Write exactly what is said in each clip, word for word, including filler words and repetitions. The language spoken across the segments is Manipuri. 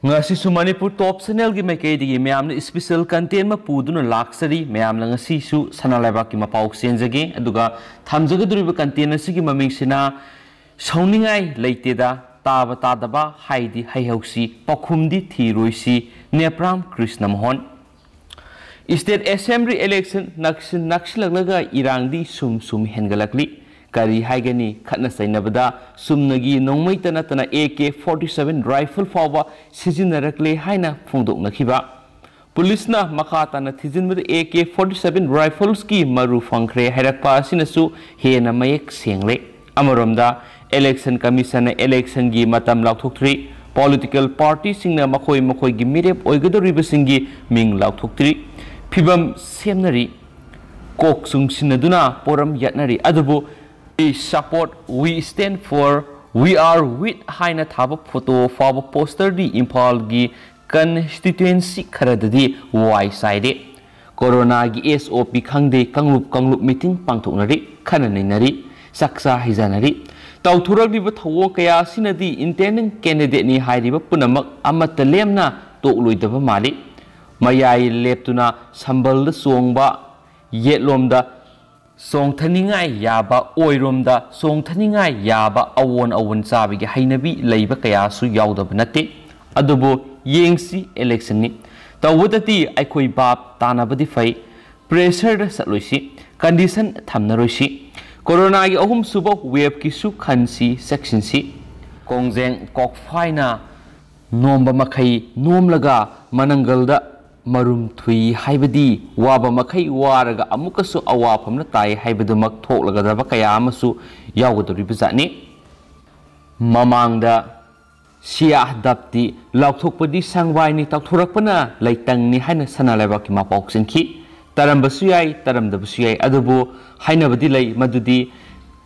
ꯉꯁꯤꯁꯨ ꯃꯅꯤꯄꯨꯔ ꯇꯣꯞ ꯆꯦꯅꯦꯜꯒꯤ ꯃꯥꯏꯀꯩꯗꯒꯤ ꯃꯌꯥꯝꯅ ꯏꯁꯄꯤꯁꯦꯜ ꯀꯟꯇꯦꯟ ꯑꯃ ꯄꯨꯗꯨꯅ ꯂꯥꯛꯆꯔꯤ꯫ ꯃꯌꯥꯝꯅ ꯉꯁꯤꯁꯨ ꯁꯅꯥ ꯂꯩꯕꯥꯛꯀꯤ ꯃꯄꯥꯎ ꯆꯦꯟꯖꯒꯦ꯫ ꯑꯗꯨꯒ ꯊꯝꯖꯒꯗꯧꯔꯤꯕ ꯀꯟꯇꯦꯟ ꯑꯁꯤꯒꯤ ꯃꯃꯤꯡꯁꯤꯅ "ꯁꯥꯎꯅꯤꯡꯉꯥꯏ ꯂꯩꯇꯦꯗ, ꯇꯥꯕ ꯇꯥꯗꯕ ꯍꯥꯏꯗꯤ ꯍꯩꯍꯧꯁꯤ, ꯄꯥꯎꯈꯨꯝꯗꯤ ꯊꯤꯔꯣꯏꯁꯤ", Nepram Krishna Mohan. State assembly election ꯅꯛꯁꯤꯟ-, ꯅꯛꯁꯤꯜꯂꯛꯂꯒ ꯏꯔꯥꯡꯗꯤ ꯁꯨꯝ ꯁꯨꯝ ꯍꯦꯟꯒꯠꯂꯛꯂꯤ꯫ ꯀꯔꯤ ꯍꯥꯏꯒꯅꯤ, ꯈꯠꯅ ꯆꯩꯅꯕꯗ ꯆꯨꯝꯅꯒꯤ ꯅꯣꯡꯃꯩꯇ ꯅꯠꯇꯅ A K forty seven rifle ꯐꯥꯎꯕ ꯁꯤꯖꯤꯟꯅꯔꯛꯂꯦ ꯍꯥꯏꯅ ꯐꯣꯡꯗꯣꯛꯅꯈꯤꯕ꯫ ꯄꯨꯂꯤꯁꯅ ꯃꯈꯥ ꯇꯥꯅ ꯊꯤꯖꯤꯟꯕꯗ ꯑꯦ ꯀꯦ ꯐꯣꯔꯇꯤ ꯁꯚꯦꯟ ꯔꯥꯏꯐꯜꯁꯀꯤ ꯃꯔꯨ ꯐꯪꯈ꯭ꯔꯦ ꯍꯥꯏꯔꯛꯄ ꯑꯁꯤꯅꯁꯨ ꯍꯦꯟꯅ ꯃꯌꯦꯛ ꯁꯦꯡꯂꯦ꯫ ꯑꯃꯔꯣꯝꯗ, ꯏꯂꯦꯛꯁꯟ ꯀꯃꯤꯁꯟꯅ ꯏꯂꯦꯛꯁꯟꯒꯤ ꯃꯇꯝ ꯂꯥꯎꯊꯣꯛꯇ꯭ꯔꯤ, ꯄꯣꯂꯤꯇꯤꯀꯦꯜ ꯄꯥꯔꯇꯤꯁꯤꯡꯅ ꯃꯈꯣꯏ ꯃꯈꯣꯏꯒꯤ ꯃꯤꯔꯦꯞ ꯑꯣꯏꯒꯗꯧꯔꯤꯕꯁꯤꯡꯒꯤ ꯃꯤꯡ ꯂꯥꯎꯊꯣꯛꯇ꯭ꯔꯤ, ꯐꯤꯕꯝ ꯁꯦꯝꯅꯔꯤ, ꯀꯣꯛ ꯆꯨꯡꯁꯤꯟꯅꯗꯨꯅ ꯄꯣꯔꯝ ꯌꯥꯠꯅꯔꯤ꯫ ꯑꯗꯨꯕꯨ "We support, we stand for, we are with" ꯍꯥꯏꯅ ꯊꯥꯕ ꯐꯣꯇꯣ ꯐꯥꯎꯕ ꯄꯣꯁꯇꯔꯗꯤ ꯏꯝꯐꯥꯜꯒꯤ ꯀꯟꯁꯇꯤꯇ꯭ꯋꯦꯟꯁꯤ ꯈꯔꯗꯗꯤ ꯋꯥꯏ ꯆꯥꯏꯔꯦ꯫ ꯀꯣꯔꯣꯅꯥꯒꯤ ꯑꯦꯁ ꯑꯣ ꯄꯤ ꯈꯪꯗꯦ, ꯀꯥꯡꯂꯨꯞ ꯀꯥꯡꯂꯨꯞ ꯃꯤꯇꯤꯡ ꯄꯥꯡꯊꯣꯛꯅꯔꯤ, ꯈꯟꯅ ꯅꯩꯅꯔꯤ, ꯆꯥꯛꯆꯥ ꯍꯩꯖꯥꯅꯔꯤ꯫ ꯇꯧꯊꯣꯔꯛꯂꯤꯕ ꯊꯧꯑꯣꯡ ꯀꯌꯥ ꯑꯁꯤꯅꯗꯤ ꯏꯟꯇꯦꯟꯗꯤꯡ ꯀꯦꯟꯗꯤꯗꯦꯠꯅꯤ ꯍꯥꯏꯔꯤꯕ ꯄꯨꯝꯅꯃꯛ ꯑꯃꯠꯇ ꯂꯦꯝꯅ ꯇꯣꯛꯂꯣꯏꯗꯕ ꯃꯥꯜꯂꯤ꯫ ꯃꯌꯥꯏ ꯂꯦꯞꯇꯨꯅ ꯁꯝꯕꯜꯗ ꯆꯣꯡꯕ, ꯌꯦꯠꯂꯣꯝꯗ ꯆꯣꯡꯊꯅꯤꯡꯉꯥꯏ ꯌꯥꯕ, ꯑꯣꯏꯔꯣꯝꯗ ꯆꯣꯡꯊꯅꯤꯡꯉꯥꯏ ꯌꯥꯕ ꯑꯑꯣꯟ ꯑꯑꯣꯟ ꯆꯥꯕꯒꯤ ꯍꯩꯅꯕꯤ ꯂꯩꯕ ꯀꯌꯥꯁꯨ ꯌꯥꯎꯗꯕ ꯅꯠꯇꯦ꯫ ꯑꯗꯨꯕꯨ ꯌꯦꯡꯁꯤ, ꯏꯂꯦꯛꯁꯟꯅꯤ꯫ ꯇꯧꯕꯗꯗꯤ ꯑꯩꯈꯣꯏ ꯚꯥꯞ ꯇꯥꯅꯕꯗꯤ ꯐꯩ꯫ ꯄ꯭ꯔꯦꯁꯔꯗ ꯆꯠꯂꯣꯏꯁꯤ, ꯀꯟꯗꯤꯁꯟ ꯊꯝꯅꯔꯣꯏꯁꯤ꯫ ꯀꯣꯔꯣꯅꯥꯒꯤ ꯑꯍꯨꯝꯁꯨꯕ ꯋꯦꯕꯀꯤꯁꯨ ꯈꯟꯁꯤ, ꯆꯦꯛꯁꯤꯟꯁꯤ꯫ ꯀꯣꯡꯖꯦꯡ ꯀꯣꯛꯐꯥꯏꯅ ꯅꯣꯝꯕ ꯃꯈꯩ ꯅꯣꯝꯂꯒ ꯃꯅꯪꯒꯜꯗ ꯃꯔꯨꯝ ꯊꯨꯏ ꯍꯥꯏꯕꯗꯤ ꯋꯥꯕ ꯃꯈꯩ ꯋꯥꯔꯒ ꯑꯃꯨꯛꯀꯁꯨ ꯑꯋꯥꯐꯝꯅ ꯇꯥꯏ ꯍꯥꯏꯕꯗꯨꯃꯛ ꯊꯣꯛꯂꯒꯗꯕ ꯀꯌꯥ ꯑꯃꯁꯨ ꯌꯥꯎꯒꯗꯧꯔꯤꯕ ꯖꯥꯠꯅꯤ꯫ ꯃꯃꯥꯡꯗ ꯁꯤꯌꯥ ꯗꯞꯇꯤ ꯂꯥꯎꯊꯣꯛꯄꯗꯤ ꯁꯪꯕꯥꯏꯅꯤ, ꯇꯧꯊꯣꯔꯛꯄꯅ ꯂꯩꯇꯪꯅꯤ ꯍꯥꯏꯅ ꯁꯅꯥ ꯂꯩꯕꯥꯛꯀꯤ ꯃꯄꯥꯎ ꯆꯦꯟꯈꯤ꯫ ꯇꯥꯔꯝꯕꯁꯨ ꯌꯥꯏ, ꯇꯥꯔꯝꯗꯕꯁꯨ ꯌꯥꯏ, ꯑꯗꯨꯕꯨ ꯍꯥꯏꯅꯕꯗꯤ ꯂꯩ ꯃꯗꯨꯗꯤ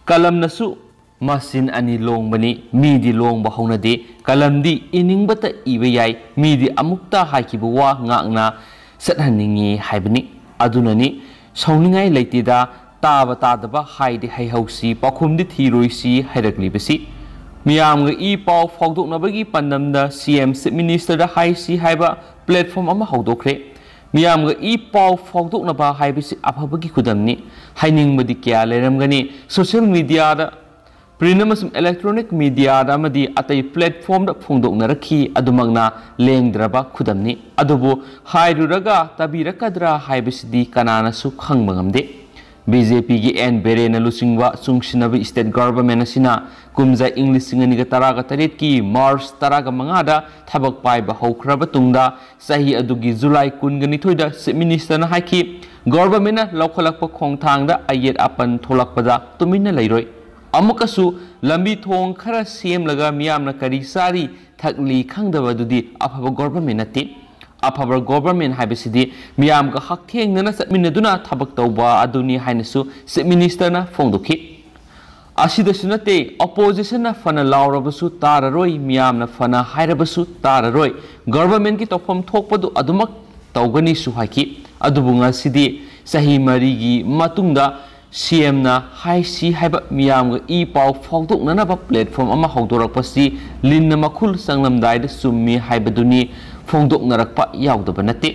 ꯀꯂꯝꯅꯁꯨ ꯃꯆꯤꯟ ꯑꯅꯤ ꯂꯣꯡꯕꯅꯤ, ꯃꯤꯗꯤ ꯂꯣꯡꯕ ꯍꯧꯅꯗꯦ꯫ ꯀꯂꯝꯗꯤ ꯏꯅꯤꯡꯕꯇ ꯏꯕ ꯌꯥꯏ, ꯃꯤꯗꯤ ꯑꯃꯨꯛꯇ ꯍꯥꯏꯈꯤꯕ ꯋꯥ ꯉꯥꯛꯅ ꯆꯠꯍꯟꯅꯤꯡꯉꯤ ꯍꯥꯏꯕꯅꯤ꯫ ꯑꯗꯨꯅꯅꯤ ꯁꯥꯎꯅꯤꯡꯉꯥꯏ ꯂꯩꯇꯦꯗ, ꯇꯥꯕ ꯇꯥꯗꯕ ꯍꯥꯏꯗꯤ ꯍꯩꯍꯧꯁꯤ, ꯄꯥꯎꯈꯨꯝꯗꯤ ꯊꯤꯔꯣꯏꯁꯤ ꯍꯥꯏꯔꯛꯂꯤꯕꯁꯤ꯫ ꯃꯤꯌꯥꯝꯒ ꯏ ꯄꯥꯎ ꯐꯥꯎꯗꯣꯛꯅꯕꯒꯤ ꯄꯥꯟꯗꯝꯗ ꯁꯤ ꯑꯦꯝ ꯆꯤꯐ ꯃꯤꯅꯤꯁꯇꯔꯗ ꯍꯥꯏꯁꯤ ꯍꯥꯏꯕ ꯄ꯭ꯂꯦꯠꯐꯣꯝ ꯑꯃ ꯍꯧꯗꯣꯛꯈ꯭ꯔꯦ꯫ ꯃꯤꯌꯥꯝꯒ ꯏ ꯄꯥꯎ ꯐꯥꯎꯗꯣꯛꯅꯕ ꯍꯥꯏꯕꯁꯤ ꯑꯐꯕꯒꯤ ꯈꯨꯗꯝꯅꯤ꯫ ꯍꯥꯏꯅꯤꯡꯕꯗꯤ ꯀꯌꯥ ꯂꯩꯔꯝꯒꯅꯤ꯫ ꯁꯣꯁꯤꯌꯦꯜ ꯃꯤꯗꯤꯌꯥꯗ, ꯄ꯭ꯔꯤꯟ ꯑꯃꯁꯨꯡ ꯏꯂꯦꯛꯇ꯭ꯔꯣꯅꯤꯛ ꯃꯤꯗꯤꯌꯥꯗ ꯑꯃꯗꯤ ꯑꯇꯩ ꯄ꯭ꯂꯦꯠꯐꯣꯝꯗ ꯐꯣꯡꯗꯣꯛꯅꯔꯛꯈꯤ꯫ ꯑꯗꯨꯃꯛꯅ ꯂꯦꯡꯗ꯭ꯔꯕ ꯈꯨꯗꯝꯅꯤ꯫ ꯑꯗꯨꯕꯨ ꯍꯥꯏꯔꯨꯔꯒ ꯇꯥꯕꯤꯔꯛꯀꯗ꯭ꯔꯥ ꯍꯥꯏꯕꯁꯤꯗꯤ ꯀꯅꯥꯅꯁꯨ ꯈꯪꯕ ꯉꯝꯗꯦ꯫ ꯕꯤ ꯖꯦ ꯄꯤꯒꯤ ꯑꯦꯟ ꯕꯦꯔꯦꯟꯅ ꯂꯨꯆꯤꯡꯕ ꯆꯨꯡꯁꯤꯟꯅꯕ ꯁ꯭ꯇꯦꯠ ꯒꯚꯔꯟꯃꯦꯟꯠ ꯑꯁꯤꯅ ꯀꯨꯝꯖꯥ ꯏꯪ ꯂꯤꯁꯤꯡ ꯑꯅꯤꯒ ꯇꯔꯥꯒ ꯇꯔꯦꯠꯀꯤ ꯃꯥꯔꯆ ꯇꯔꯥꯒ ꯃꯉꯥꯗ ꯊꯕꯛ ꯄꯥꯏꯕ ꯍꯧꯈ꯭ꯔꯕ ꯇꯨꯡꯗ, ꯆꯍꯤ ꯑꯗꯨꯒꯤ ꯖꯨꯂꯥꯏ ꯀꯨꯟꯒ ꯅꯤꯊꯣꯏꯗ ꯆꯤꯐ ꯃꯤꯅꯤꯁꯇꯔꯅ ꯍꯥꯏꯈꯤ, ꯒꯚꯔꯟꯃꯦꯟꯠꯅ ꯂꯧꯈꯠꯂꯛꯄ ꯈꯣꯡꯊꯥꯡꯗ ꯑꯌꯦꯠ ꯑꯄꯟ ꯊꯣꯛꯂꯛꯄꯗ ꯇꯨꯃꯤꯟꯅ ꯂꯩꯔꯣꯏ꯫ ꯑꯃꯨꯛꯀꯁꯨ ꯂꯝꯕꯤ ꯊꯣꯡ ꯈꯔ ꯁꯦꯝꯂꯒ ꯃꯤꯌꯥꯝꯅ ꯀꯔꯤ ꯆꯥꯔꯤ ꯊꯛꯂꯤ ꯈꯪꯗꯕꯗꯨꯗꯤ ꯑꯐꯕ ꯒꯚꯔꯟꯃꯦꯟꯠ ꯅꯠꯇꯦ꯫ ꯑꯐꯕ ꯒꯚꯔꯟꯃꯦꯟꯠ ꯍꯥꯏꯕꯁꯤꯗꯤ ꯃꯤꯌꯥꯝꯒ ꯍꯛꯊꯦꯡꯅꯅ ꯆꯠꯃꯤꯟꯅꯗꯨꯅ ꯊꯕꯛ ꯇꯧꯕ ꯑꯗꯨꯅꯤ ꯍꯥꯏꯅꯁꯨ ꯆꯤꯐ ꯃꯤꯅꯤꯁꯇꯔꯅ ꯐꯣꯡꯗꯣꯛꯈꯤ꯫ ꯑꯁꯤꯗꯁꯨ ꯅꯠꯇꯦ, ꯑꯣꯄꯣꯖꯤꯁꯟꯅ ꯐꯅ ꯂꯥꯎꯔꯕꯁꯨ ꯇꯥꯔꯔꯣꯏ, ꯃꯤꯌꯥꯝꯅ ꯐꯅ ꯍꯥꯏꯔꯕꯁꯨ ꯇꯥꯔꯔꯣꯏ, ꯒꯚꯔꯟꯃꯦꯟꯠꯀꯤ ꯇꯧꯐꯝ ꯊꯣꯛꯄꯗꯨ ꯑꯗꯨꯃꯛ ꯇꯧꯒꯅꯤꯁꯨ ꯍꯥꯏꯈꯤ꯫ ꯑꯗꯨꯕꯨ ꯉꯁꯤꯗꯤ ꯆꯍꯤ ꯃꯔꯤꯒꯤ ꯃꯇꯨꯡꯗ ꯁꯤ ꯑꯦꯝꯅ ꯍꯥꯏꯁꯤ ꯍꯥꯏꯕ ꯃꯤꯌꯥꯝꯒ ꯏ ꯄꯥꯎ ꯐꯥꯎꯗꯣꯛꯅꯅꯕ ꯄ꯭ꯂꯦꯠꯐꯣꯝ ꯑꯃ ꯍꯧꯗꯣꯔꯛꯄꯁꯤ ꯂꯤꯟꯅ ꯃꯈꯨꯜ ꯆꯪꯂꯝꯗꯥꯏꯗ ꯆꯨꯝꯃꯤ ꯍꯥꯏꯕꯗꯨꯅꯤ ꯐꯣꯡꯗꯣꯛꯅꯔꯛꯄ ꯌꯥꯎꯗꯕ ꯅꯠꯇꯦ꯫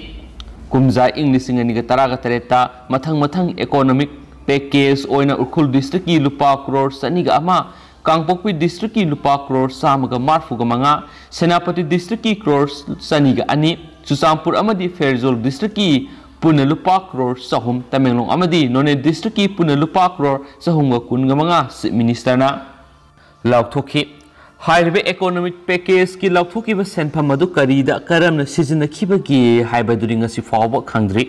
ꯀꯨꯝꯖꯥ ꯏꯪ ꯂꯤꯁꯤꯡ ꯑꯅꯤꯒ ꯇꯔꯥꯒ ꯇꯔꯦꯠꯇ ꯃꯊꯪ ꯃꯊꯪ ꯏꯀꯣꯅꯣꯃꯤꯛ ꯄꯦꯀꯦꯖ ꯑꯣꯏꯅ ꯎꯈ꯭ꯔꯨꯜ ꯗꯤꯁꯇ꯭ꯔꯤꯛꯀꯤ ꯂꯨꯄꯥ ꯀ꯭ꯔꯣꯔ ꯆꯅꯤꯒ ꯑꯃ, ꯀꯥꯡꯄꯣꯛꯄꯤ ꯗꯤꯁꯇ꯭ꯔꯤꯛꯀꯤ ꯂꯨꯄꯥ ꯀ꯭ꯔꯣꯔ ꯆꯥꯝꯃꯒ ꯃꯔꯤꯐꯨꯒ ꯃꯉꯥ, ꯁꯦꯅꯥꯄꯇꯤ ꯗꯤꯁꯇ꯭ꯔꯤꯛꯀꯤ ꯀ꯭ꯔꯣꯔ ꯆꯅꯤꯒ ꯑꯅꯤ, ꯆꯨꯔꯆꯥꯟꯄꯨꯔ ꯑꯃꯗꯤ ꯐꯦꯔꯖꯣꯜ ꯗꯤꯁꯇ꯭ꯔꯤꯛꯀꯤ ꯄꯨꯟꯅ ꯂꯨꯄꯥ ꯀ꯭ꯔꯣꯔ ꯆꯍꯨꯝ, ꯇꯃꯦꯡꯂꯣꯡ ꯑꯃꯗꯤ ꯅꯣꯅꯦ ꯗꯤꯁꯇ꯭ꯔꯤꯛꯀꯤ ꯄꯨꯟꯅ ꯂꯨꯄꯥ ꯀ꯭ꯔꯣꯔ ꯆꯍꯨꯝꯒ ꯀꯨꯟꯒ ꯃꯉꯥ ꯆꯤꯐ ꯃꯤꯅꯤꯁꯇꯔꯅ ꯂꯥꯎꯊꯣꯛꯈꯤ꯫ ꯍꯥꯏꯔꯤꯕ ꯏꯀꯣꯅꯣꯃꯤꯛ ꯄꯦꯀꯦꯖꯀꯤ ꯂꯥꯎꯊꯣꯛꯈꯤꯕ ꯁꯦꯟꯐꯝ ꯑꯗꯨ ꯀꯔꯤꯗ ꯀꯔꯝꯅ ꯁꯤꯖꯤꯟꯅꯈꯤꯕꯒꯦ ꯍꯥꯏꯕꯗꯨꯗꯤ ꯉꯁꯤ ꯐꯥꯎꯕ ꯈꯪꯗ꯭ꯔꯤ꯫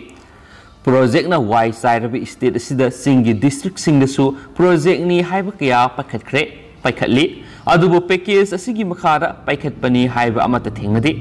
ꯄ꯭ꯔꯣꯖꯦꯛꯅ ꯋꯥꯏ ꯆꯥꯏꯔꯕ ꯁ꯭ꯇꯦꯠ ꯑꯁꯤꯗ ꯆꯤꯡꯒꯤ ꯗꯤꯁꯇ꯭ꯔꯤꯛꯁꯤꯡꯗꯁꯨ ꯄ꯭ꯔꯣꯖꯦꯛꯅꯤ ꯍꯥꯏꯕ ꯀꯌꯥ ꯄꯥꯏꯈꯠꯈ꯭ꯔꯦ, ꯄꯥꯏꯈꯠꯂꯤ꯫ ꯑꯗꯨꯕꯨ ꯄꯦꯀꯦꯖ ꯑꯁꯤꯒꯤ ꯃꯈꯥꯗ ꯄꯥꯏꯈꯠꯄꯅꯤ ꯍꯥꯏꯕ ꯑꯃꯠꯇ ꯊꯦꯡꯅꯗꯦ꯫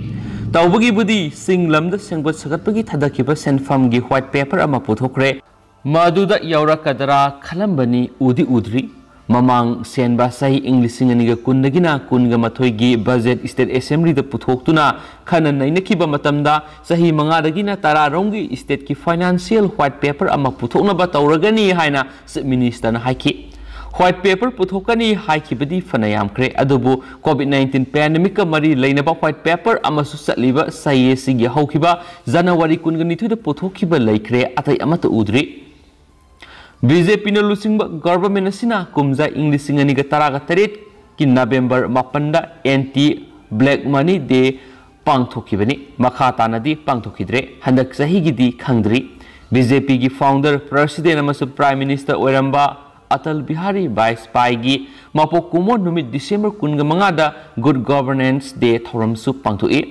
ꯇꯧꯕꯒꯤꯕꯨꯗꯤ ꯆꯤꯡ ꯂꯝꯗ ꯁꯦꯝꯒꯠ ꯁꯥꯒꯠꯄꯒꯤ ꯊꯥꯗꯈꯤꯕ ꯁꯦꯟꯐꯝꯒꯤ ꯋꯥꯏꯠ ꯄꯦꯄꯔ ꯑꯃ ꯄꯨꯊꯣꯛꯈ꯭ꯔꯦ꯫ ꯃꯗꯨꯗ ꯌꯥꯎꯔꯛꯀꯗ꯭ꯔꯥ ꯈꯜꯂꯝꯕꯅꯤ, ꯎꯗꯤ ꯎꯗ꯭ꯔꯤ꯫ ꯃꯃꯥꯡ ꯁꯦꯟꯕ ꯆꯍꯤ ꯏꯪ ꯂꯤꯁꯤꯡ ꯑꯅꯤꯒ ꯀꯨꯟꯗꯒꯤꯅ ꯀꯨꯟꯒ ꯃꯥꯊꯣꯏꯒꯤ ꯕꯖꯦꯠ ꯁ꯭ꯇꯦꯠ ꯑꯦꯁꯦꯝꯕ꯭ꯂꯤꯗ ꯄꯨꯊꯣꯛꯇꯨꯅ ꯈꯟꯅ ꯅꯩꯅꯈꯤꯕ ꯃꯇꯝꯗ ꯆꯍꯤ ꯃꯉꯥꯗꯒꯤꯅ ꯇꯔꯥꯔꯣꯝꯒꯤ ꯁ꯭ꯇꯦꯠꯀꯤ ꯐꯥꯏꯅꯥꯟꯁꯤꯌꯦꯜ ꯋꯥꯏꯠ ꯄꯦꯄꯔ ꯑꯃ ꯄꯨꯊꯣꯛꯅꯕ ꯇꯧꯔꯒꯅꯤ ꯍꯥꯏꯅ ꯆꯤꯐ ꯃꯤꯅꯤꯁꯇꯔꯅ ꯍꯥꯏꯈꯤ꯫ White paper ꯄꯨꯊꯣꯛꯀꯅꯤ ꯍꯥꯏꯈꯤꯕꯗꯤ ꯐꯅ ꯌꯥꯝꯈ꯭ꯔꯦ, ꯑꯗꯨꯕꯨ COVID nineteen pandemicꯀ ꯃꯔꯤ ꯂꯩꯅꯕ white paper ꯑꯃꯁꯨ ꯆꯠꯂꯤꯕ ꯆꯍꯤ ꯑꯁꯤꯒꯤ ꯍꯧꯈꯤꯕ January ꯀꯨꯟꯒ ꯅꯤꯊꯣꯏꯗ ꯄꯨꯊꯣꯛꯈꯤꯕ ꯂꯩꯈ꯭ꯔꯦ, ꯑꯇꯩ ꯑꯃꯠꯇ ꯎꯗ꯭ꯔꯤ꯫ BJPꯅ ꯂꯨꯆꯤꯡꯕ government ꯑꯁꯤꯅ ꯀꯨꯝꯖꯥ ꯏꯪ ꯂꯤꯁꯤꯡ ꯑꯅꯤꯒ ꯇꯔꯥꯒ ꯇꯔꯦꯠꯀꯤ November ꯃꯥꯄꯟꯗ anti black money day ꯄꯥꯡꯊꯣꯛꯈꯤꯕꯅꯤ꯫ ꯃꯈꯥ ꯇꯥꯅꯗꯤ ꯄꯥꯡꯊꯣꯛꯈꯤꯗ꯭ꯔꯦ꯫ ꯍꯟꯗꯛ ꯆꯍꯤꯒꯤꯗꯤ ꯈꯪꯗ꯭ꯔꯤ꯫ BJPꯒꯤ founder, president ꯑꯃꯁꯨꯡ prime minister ꯑꯣꯏꯔꯝꯕ ꯑꯇꯜ ꯕꯤꯍꯥꯔꯤ ꯕꯥꯖꯄꯥꯏꯒꯤ ꯃꯄꯣꯛ ꯀꯨꯝꯑꯣꯟ ꯅꯨꯃꯤꯠ December ꯀꯨꯟꯒ ꯃꯉꯥꯗ Good Governance Day ꯊꯧꯔꯝꯁꯨ ꯄꯥꯡꯊꯣꯛꯏ꯫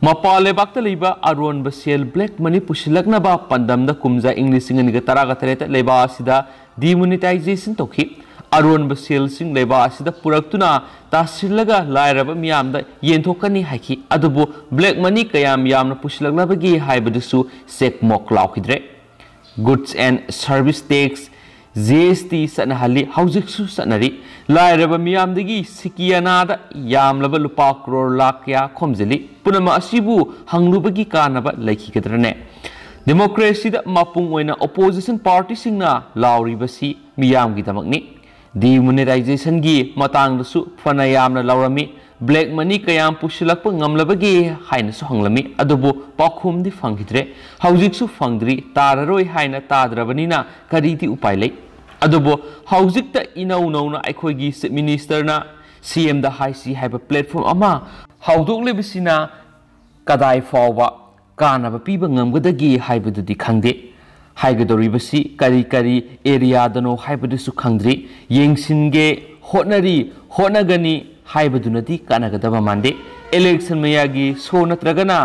ꯃꯄꯥꯟ ꯂꯩꯕꯥꯛꯇ ꯂꯩꯕ ꯑꯔꯣꯟꯕ ꯁꯦꯜ black money ꯄꯨꯁꯤꯜꯂꯛꯅꯕ ꯄꯥꯟꯗꯝꯗ ꯀꯨꯝꯖꯥ ꯏꯪ ꯂꯤꯁꯤꯡ ꯑꯅꯤꯒ ꯇꯔꯥꯒ ꯇꯔꯦꯠꯇ ꯂꯩꯕꯥꯛ ꯑꯁꯤꯗ demonetization ꯇꯧꯈꯤ꯫ ꯑꯔꯣꯟꯕ ꯁꯦꯜꯁꯤꯡ ꯂꯩꯕꯥꯛ ꯑꯁꯤꯗ ꯄꯨꯔꯛꯇꯨꯅ ꯇꯥꯁꯤꯜꯂꯒ ꯂꯥꯏꯔꯕ ꯃꯤꯌꯥꯝꯗ ꯌꯦꯟꯊꯣꯛꯀꯅꯤ ꯍꯥꯏꯈꯤ꯫ ꯑꯗꯨꯕꯨ black money ꯀꯌꯥꯝ ꯌꯥꯝꯅ ꯄꯨꯁꯤꯜꯂꯛꯂꯕꯒꯦ ꯍꯥꯏꯕꯗꯨꯁꯨ ꯆꯦꯛꯃꯣꯛ ꯂꯥꯎꯈꯤꯗ꯭ꯔꯦ꯫ Goods and Service Tax, GST ꯆꯠꯅꯍꯜꯂꯤ, ꯍꯧꯖꯤꯛꯁꯨ ꯆꯠꯅꯔꯤ꯫ ꯂꯥꯏꯔꯕ ꯃꯤꯌꯥꯝꯗꯒꯤ ꯁꯤꯀꯤ ꯑꯅꯥꯗ ꯌꯥꯝꯂꯕ ꯂꯨꯄꯥ ꯀ꯭ꯔꯣꯔ ꯂꯥꯈ ꯀꯌꯥ ꯈꯣꯝꯖꯤꯜꯂꯤ꯫ ꯄꯨꯝꯅꯃꯛ ꯑꯁꯤꯕꯨ ꯍꯪꯂꯨꯕꯒꯤ ꯀꯥꯟꯅꯕ ꯂꯩꯈꯤꯒꯗ꯭ꯔꯅꯦ? Democracyꯗ ꯃꯄꯨꯡ ꯑꯣꯏꯅ opposition partyꯁꯤꯡꯅ ꯂꯥꯎꯔꯤꯕꯁꯤ ꯃꯤꯌꯥꯝꯒꯤꯗꯃꯛꯅꯤ꯫ Demonetizationꯒꯤ ꯃꯇꯥꯡꯗꯁꯨ ꯐꯅ ꯌꯥꯝꯅ ꯂꯥꯎꯔꯝꯃꯤ꯫ Black money ꯀꯌꯥꯝ ꯄꯨꯁꯤꯜꯂꯛꯄ ꯉꯝꯂꯕꯒꯦ ꯍꯥꯏꯅꯁꯨ ꯍꯪꯂꯝꯃꯤ, ꯑꯗꯨꯕꯨ ꯄꯥꯎꯈꯨꯝꯗꯤ ꯐꯪꯈꯤꯗ꯭ꯔꯦ꯫ ꯍꯧꯖꯤꯛꯁꯨ ꯐꯪꯗ꯭ꯔꯤ, ꯇꯥꯔꯔꯣꯏ ꯍꯥꯏꯅ ꯇꯥꯗ꯭ꯔꯕꯅꯤꯅ ꯀꯔꯤꯗꯤ ꯎꯄꯥꯏ ꯂꯩ? ꯑꯗꯨꯕꯨ ꯍꯧꯖꯤꯛꯇ ꯏꯅꯧ ꯅꯧꯅ ꯑꯩꯈꯣꯏꯒꯤ Chief Ministerꯅ CMꯗ ꯍꯥꯏꯁꯤ ꯍꯥꯏꯕ platform ꯑꯃ ꯍꯧꯗꯣꯛꯂꯤꯕꯁꯤꯅ ꯀꯗꯥꯏ ꯐꯥꯎꯕ ꯀꯥꯟꯅꯕ ꯄꯤꯕ ꯉꯝꯒꯗꯒꯦ ꯍꯥꯏꯕꯗꯨꯗꯤ ꯈꯪꯗꯦ꯫ ꯍꯥꯏꯒꯗꯧꯔꯤꯕꯁꯤ ꯀꯔꯤ ꯀꯔꯤ areaꯗꯅꯣ ꯍꯥꯏꯕꯗꯨꯁꯨ ꯈꯪꯗ꯭ꯔꯤ꯫ ꯌꯦꯡꯁꯤꯟꯒꯦ, ꯍꯣꯠꯅꯔꯤ, ꯍꯣꯠꯅꯒꯅꯤ ꯍꯥꯏꯕꯗꯨꯅꯗꯤ ꯀꯥꯟꯅꯒꯗꯕ ꯃꯥꯟꯗꯦ꯫ Election ꯃꯌꯥꯒꯤ show ꯅꯠꯇ꯭ꯔꯒꯅ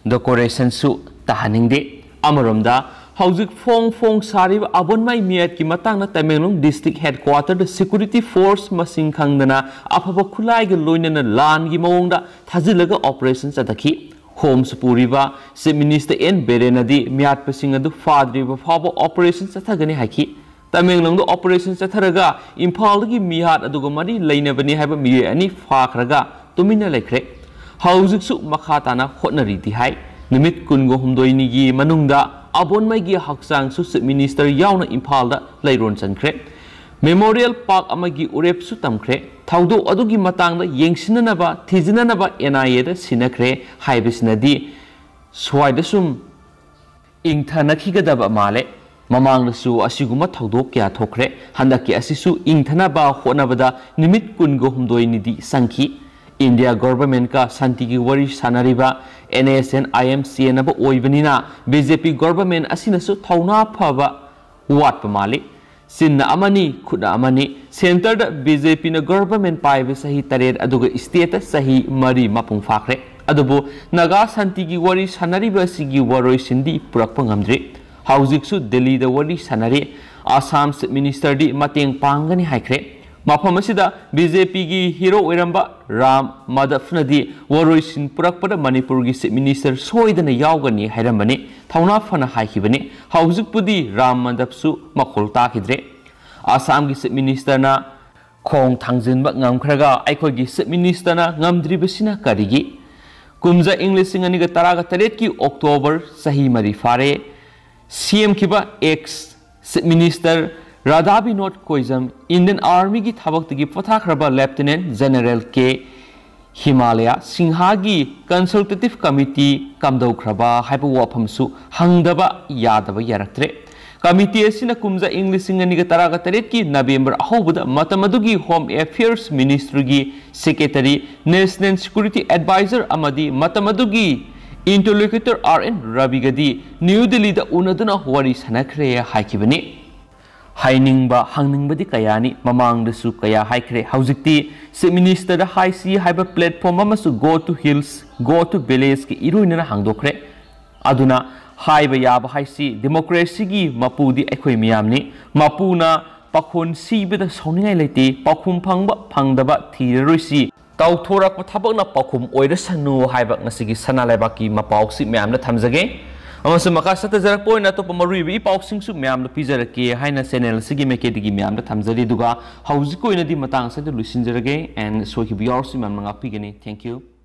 decorationꯁꯨ ꯇꯥꯍꯟꯅꯤꯡꯗꯦ꯫ ꯑꯃꯔꯣꯝꯗ ꯍꯧꯖꯤꯛ ꯐꯣꯡ ꯐꯣꯡ ꯁꯥꯔꯤꯕ ꯑꯕꯣꯟꯃꯩ ꯃꯤꯌꯥꯠꯀꯤ ꯃꯇꯥꯡꯗ ꯇꯃꯦꯡꯂꯣꯡ district headquarterꯗ security force ꯃꯁꯤꯡ ꯈꯪꯗꯅ ꯑꯐꯕ ꯈꯨꯠꯂꯥꯏꯒ ꯂꯣꯏꯅꯅ ꯂꯥꯟꯒꯤ ꯃꯑꯣꯡꯗ ꯊꯥꯖꯤꯜꯂꯒ operation ꯆꯠꯊꯈꯤ꯫ ꯍꯣꯝꯁ ꯄꯨꯔꯤꯕ Chief Minister ꯑꯦꯟ ꯕꯤꯔꯦꯟꯅꯗꯤ ꯃꯤꯌꯥꯠꯄꯁꯤꯡ ꯑꯗꯨ ꯐꯥꯗ꯭ꯔꯤꯕ ꯐꯥꯎꯕ operation ꯆꯠꯊꯒꯅꯤ ꯍꯥꯏꯈꯤ꯫ ꯇꯃꯦꯡꯂꯣꯡꯗ operation ꯆꯠꯊꯔꯒ ꯏꯝꯐꯥꯜꯗꯒꯤ ꯃꯤꯍꯥꯠ ꯑꯗꯨꯒ ꯃꯔꯤ ꯂꯩꯅꯕꯅꯤ ꯍꯥꯏꯕ ꯃꯤꯑꯣꯏ ꯑꯅꯤ ꯐꯥꯈ꯭ꯔꯒ ꯇꯨꯃꯤꯟꯅ ꯂꯩꯈ꯭ꯔꯦ꯫ ꯍꯧꯖꯤꯛꯁꯨ ꯃꯈꯥ ꯇꯥꯅ ꯍꯣꯠꯅꯔꯤꯗꯤ ꯍꯥꯏ꯫ ꯅꯨꯃꯤꯠ ꯀꯨꯟꯒ ꯍꯨꯝꯗꯣꯏꯅꯤꯒꯤ ꯃꯅꯨꯡꯗ ꯑꯕꯣꯟꯃꯩꯒꯤ ꯍꯛꯆꯥꯡꯁꯨ Chief Minister ꯌꯥꯎꯅ ꯏꯝꯐꯥꯜꯗ ꯂꯩꯔꯣꯟ ꯆꯟꯈ꯭ꯔꯦ꯫ ꯃꯦꯃꯣꯔꯤꯌꯦꯜ ꯄꯥꯔꯛ ꯑꯃꯒꯤ ꯎꯔꯦꯞꯁꯨ ꯇꯝꯈ꯭ꯔꯦ꯫ ꯊꯧꯗꯣꯛ ꯑꯗꯨꯒꯤ ꯃꯇꯥꯡꯗ ꯌꯦꯡꯁꯤꯟꯅꯅꯕ, ꯊꯤꯖꯤꯟꯅꯅꯕ ꯑꯦꯟ ꯑꯥꯏ ꯑꯦꯗ ꯁꯤꯟꯅꯈ꯭ꯔꯦ ꯍꯥꯏꯕꯁꯤꯅꯗꯤ ꯁ꯭ꯋꯥꯏꯗ ꯁꯨꯝ ꯏꯪꯊꯅꯈꯤꯒꯗꯕ ꯃꯥꯜꯂꯦ꯫ ꯃꯃꯥꯡꯗꯁꯨ ꯑꯁꯤꯒꯨꯝꯕ ꯊꯧꯗꯣꯛ ꯀꯌꯥ ꯊꯣꯛꯈ꯭ꯔꯦ꯫ ꯍꯟꯗꯛꯀꯤ ꯑꯁꯤꯁꯨ ꯏꯪꯊꯅꯕ ꯍꯣꯠꯅꯕꯗ ꯅꯨꯃꯤꯠ ꯀꯨꯟꯒ ꯍꯨꯝꯗꯣꯏꯅꯤꯗꯤ ꯆꯪꯈꯤ꯫ ꯏꯟꯗꯤꯌꯥ ꯒꯣꯚꯔꯟꯃꯦꯟꯠꯀ ꯁꯥꯟꯇꯤꯒꯤ ꯋꯥꯔꯤ ꯁꯥꯟꯅꯔꯤꯕ N S N I M ꯆꯦꯟꯅꯕ ꯑꯣꯏꯕꯅꯤꯅ ꯕꯤ ꯖꯦ ꯄꯤ ꯒꯣꯚꯔꯟꯃꯦꯟꯠ ꯑꯁꯤꯅꯁꯨ ꯊꯧꯅꯥ ꯐꯕ ꯋꯥꯠꯄ ꯃꯥꯜꯂꯤ꯫ ꯆꯤꯟꯅ ꯑꯃꯅꯤ, ꯈꯨꯠꯅ ꯑꯃꯅꯤ꯫ ꯁꯦꯟꯇꯔꯗ ꯕꯤ ꯖꯦ ꯄꯤꯅ ꯒꯣꯚꯔꯟꯃꯦꯟꯠ ꯄꯥꯏꯕ ꯆꯍꯤ ꯇꯔꯦꯠ, ꯑꯗꯨꯒ ꯁ꯭ꯇꯦꯠꯇ ꯆꯍꯤ ꯃꯔꯤ ꯃꯄꯨꯡ ꯐꯥꯈ꯭ꯔꯦ꯫ ꯑꯗꯨꯕꯨ ꯅꯥꯒꯥ ꯁꯥꯟꯇꯤꯒꯤ ꯋꯥꯔꯤ ꯁꯥꯟꯅꯔꯤꯕ ꯑꯁꯤꯒꯤ ꯋꯥꯔꯣꯏꯁꯤꯟꯗꯤ ꯄꯨꯔꯛꯄ ꯉꯝꯗ꯭ꯔꯤ꯫ ꯍꯧꯖꯤꯛꯁꯨ ꯗꯤꯜꯂꯤꯗ ꯋꯥꯔꯤ ꯁꯥꯟꯅꯔꯤ꯫ ꯑꯁꯥꯝ ꯆꯤꯐ ꯃꯤꯅꯤꯁꯇꯔꯗꯤ ꯃꯇꯦꯡ ꯄꯥꯡꯒꯅꯤ ꯍꯥꯏꯈ꯭ꯔꯦ꯫ ꯃꯐꯝ ꯑꯁꯤꯗ ꯕꯤ ꯖꯦ ꯄꯤꯒꯤ ꯍꯤꯔꯣ ꯑꯣꯏꯔꯝꯕ ꯔꯥꯝ ꯃꯥꯙꯕꯅꯗꯤ ꯋꯥꯔꯣꯏꯁꯤꯟ ꯄꯨꯔꯛꯄꯗ ꯃꯅꯤꯄꯨꯔꯒꯤ ꯆꯤꯐ ꯃꯤꯅꯤꯁꯇꯔ ꯁꯣꯏꯗꯅ ꯌꯥꯎꯒꯅꯤ ꯍꯥꯏꯔꯝꯕꯅꯤ, ꯊꯧꯅꯥ ꯐꯅ ꯍꯥꯏꯈꯤꯕꯅꯤ꯫ ꯍꯧꯖꯤꯛꯄꯨꯗꯤ ꯔꯥꯝ ꯃꯥꯙꯕꯁꯨ ꯃꯈꯣꯜ ꯇꯥꯈꯤꯗ꯭ꯔꯦ꯫ ꯑꯁꯥꯝꯒꯤ ꯆꯤꯐ ꯃꯤꯅꯤꯁꯇꯔꯅ ꯈꯣꯡ ꯊꯥꯡꯖꯤꯟꯕ ꯉꯝꯈ꯭ꯔꯒ ꯑꯩꯈꯣꯏꯒꯤ ꯆꯤꯐ ꯃꯤꯅꯤꯁꯇꯔꯅ ꯉꯝꯗ꯭ꯔꯤꯕꯁꯤꯅ ꯀꯔꯤꯒꯤ? ꯀꯨꯝꯖꯥ ꯏꯪ ꯂꯤꯁꯤꯡ ꯑꯅꯤꯒ ꯇꯔꯥꯒ ꯇꯔꯦꯠꯀꯤ ꯑꯣꯛꯇꯣꯕꯔ, ꯆꯍꯤ ꯃꯔꯤ ꯐꯥꯔꯦ, ꯁꯦꯝꯈꯤꯕ ex chief minister Radha Binod Koijam Indian ꯑꯥꯔꯃꯤꯒꯤ ꯊꯕꯛꯇꯒꯤ ꯄꯣꯊꯥꯈ꯭ꯔꯕ ꯂꯦꯐꯇꯤꯅꯦꯟꯠ ꯖꯦꯅꯔꯦꯜ ꯀꯦ ꯍꯤꯃꯥꯂꯌꯥ ꯁꯤꯡꯍꯥꯒꯤ ꯀꯟꯁꯜꯇꯦꯇꯤꯚ ꯀꯃꯤꯇꯤ ꯀꯝꯗꯧꯈ꯭ꯔꯕ ꯍꯥꯏꯕ ꯋꯥꯐꯝꯁꯨ ꯍꯪꯗꯕ ꯌꯥꯗꯕ ꯌꯥꯔꯛꯇ꯭ꯔꯦ꯫ ꯀꯃꯤꯇꯤ ꯑꯁꯤꯅ ꯀꯨꯝꯖꯥ ꯏꯪ ꯂꯤꯁꯤꯡ ꯑꯅꯤꯒ ꯇꯔꯥꯒ ꯇꯔꯦꯠꯀꯤ ꯅꯕꯦꯝꯕꯔ ꯑꯍꯧꯕꯗ ꯃꯇꯝ ꯑꯗꯨꯒꯤ ꯍꯣꯝ ꯑꯦꯐꯤꯌꯔꯁ ꯃꯤꯅꯤꯁꯇ꯭ꯔꯤꯒꯤ ꯁꯦꯀ꯭ꯔꯦꯇꯔꯤ, ꯅꯦꯁꯅꯦꯜ ꯁꯦꯀ꯭ꯌꯨꯔꯤꯇꯤ ꯑꯦꯗꯚꯥꯏꯖꯔ ꯑꯃꯗꯤ ꯃꯇꯝ ꯑꯗꯨꯒꯤ ꯏꯟꯇꯔꯂꯣꯀ꯭ꯌꯨꯇꯔ ꯑꯥꯔ ꯑꯦꯟ ꯔꯕꯤꯒꯗꯤ ꯅ꯭ꯌꯨ ꯗꯤꯜꯂꯤꯗ ꯎꯅꯗꯨꯅ ꯋꯥꯔꯤ ꯁꯥꯟꯅꯈ꯭ꯔꯦ ꯍꯥꯏꯈꯤꯕꯅꯤ꯫ ꯍꯥꯏꯅꯤꯡꯕ, ꯍꯪꯅꯤꯡꯕꯗꯤ ꯀꯌꯥꯅꯤ, ꯃꯃꯥꯡꯗꯁꯨ ꯀꯌꯥ ꯍꯥꯏꯈ꯭ꯔꯦ꯫ ꯍꯧꯖꯤꯛꯇꯤ ꯆꯤꯐ ꯃꯤꯅꯤꯁꯇꯔꯗ ꯍꯥꯏꯁꯤ ꯍꯥꯏꯕ ꯄ꯭ꯂꯦꯠꯐꯣꯔꯝ ꯑꯃꯁꯨ Go to Hills, Go to Villageꯀ ꯏꯔꯣꯏꯅꯅ ꯍꯥꯡꯗꯣꯛꯈ꯭ꯔꯦ꯫ ꯑꯗꯨꯅ ꯍꯥꯏꯕ ꯌꯥꯕ ꯍꯥꯏꯁꯤ ꯗꯦꯃꯣꯀ꯭ꯔꯦꯁꯤꯒꯤ ꯃꯄꯨꯗꯤ ꯑꯩꯈꯣꯏ ꯃꯤꯌꯥꯝꯅꯤ꯫ ꯃꯄꯨꯅ ꯄꯥꯈꯣꯟ ꯁꯤꯕꯗ ꯁꯥꯎꯅꯤꯡꯉꯥꯏ ꯂꯩꯇꯦ, ꯄꯥꯎꯈꯨꯝ ꯐꯪꯕ ꯐꯪꯗꯕ ꯊꯤꯔꯔꯣꯏꯁꯤ꯫ ꯇꯧꯊꯣꯔꯛꯄ ꯊꯕꯛꯅ ꯄꯥꯎꯈꯨꯝ ꯑꯣꯏꯔꯁꯅꯨ ꯍꯥꯏꯕ ꯉꯁꯤꯒꯤ ꯁꯅꯥ ꯂꯩꯕꯥꯛꯀꯤ ꯃꯄꯥꯎꯁꯤ ꯃꯌꯥꯝꯗ ꯊꯝꯖꯒꯦ꯫ ꯑꯃꯁꯨꯡ ꯃꯈꯥ ꯆꯠꯊꯖꯔꯛꯄ ꯑꯣꯏꯅ ꯑꯇꯣꯞꯄ ꯃꯔꯨꯑꯣꯏꯕ ꯏ ꯄꯥꯎꯁꯤꯡꯁꯨ ꯃꯌꯥꯝꯗ ꯄꯤꯖꯔꯛꯀꯦ ꯍꯥꯏꯅ ꯆꯦꯅꯦꯜ ꯑꯁꯤꯒꯤ ꯃꯥꯏꯀꯩꯗꯒꯤ ꯃꯌꯥꯝꯗ ꯊꯝꯖꯔꯤ꯫ ꯑꯗꯨꯒ ꯍꯧꯖꯤꯛꯀꯤ ꯑꯣꯏꯅꯗꯤ ꯃꯇꯥꯡ ꯑꯁꯤꯗ ꯂꯣꯏꯁꯤꯟꯖꯔꯒꯦ꯫ And ꯁꯣꯏꯈꯤꯕ ꯌꯥꯎꯔꯁꯨ ꯃꯌꯥꯝꯅ ꯉꯥꯛꯄꯤꯒꯅꯤ꯫ Thank you꯫